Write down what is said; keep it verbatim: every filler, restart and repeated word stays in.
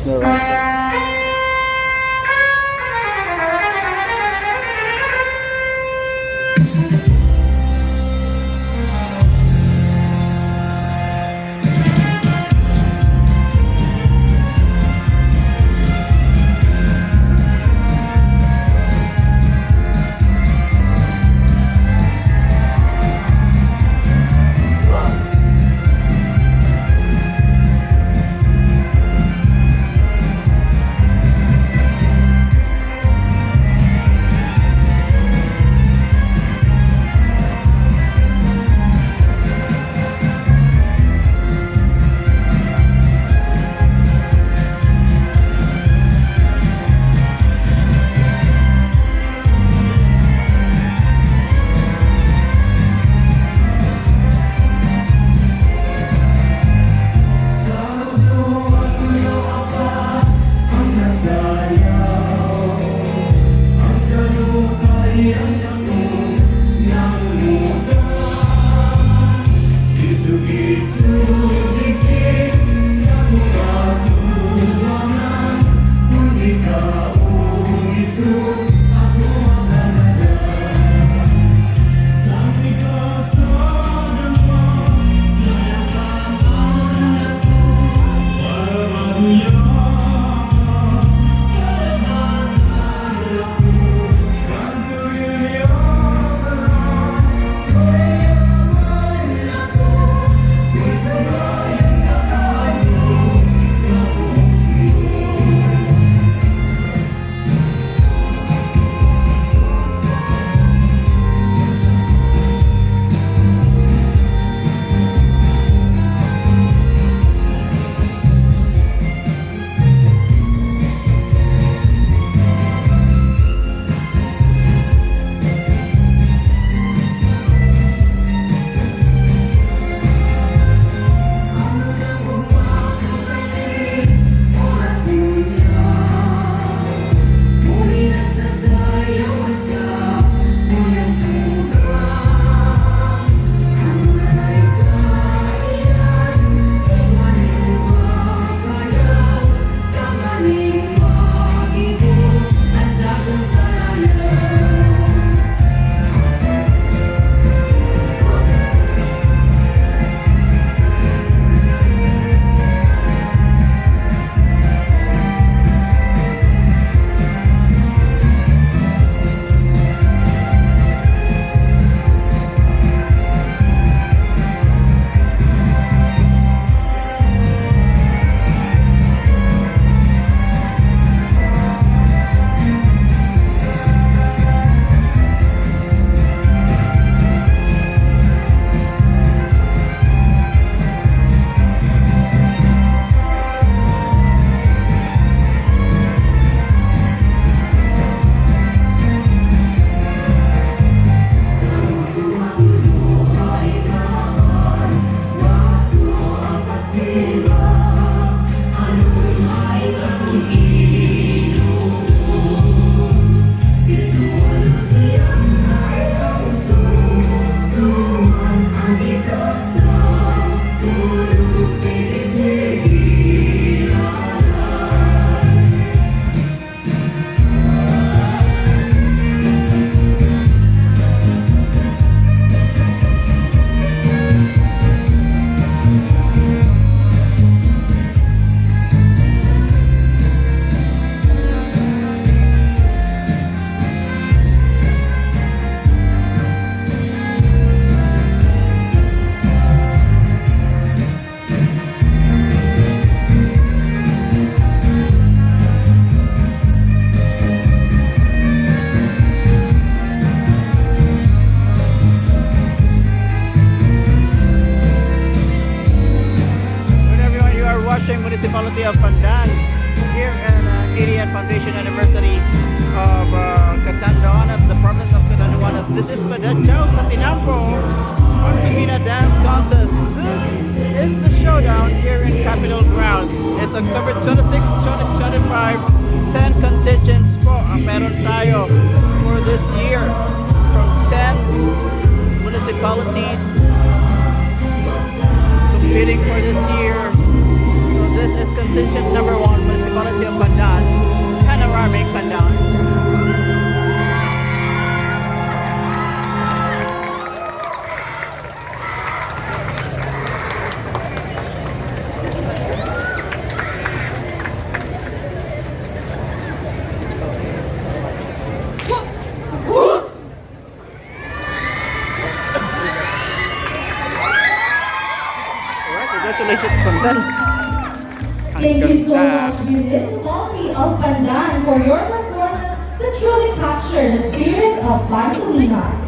Narrator. Good everyone, you are watching Municipality of Pandan here in uh, eightieth Foundation Anniversary of uh, Catanduanes, the province of Catanduanes. This is Padachao sa Tinampo, Pagpipina Dance Contest. This is the showdown here in Capitol Grounds. It's October twenty-six, twenty twenty-five. Ten contingents po ang meron tayo for this year from ten municipalities competing for this year. So this is contingent number one, municipality Congratulations, Pandan. Ang Thank you so ganda. Much, Municipality of Pandan, for your performance that truly captured the spirit of Pantomihan.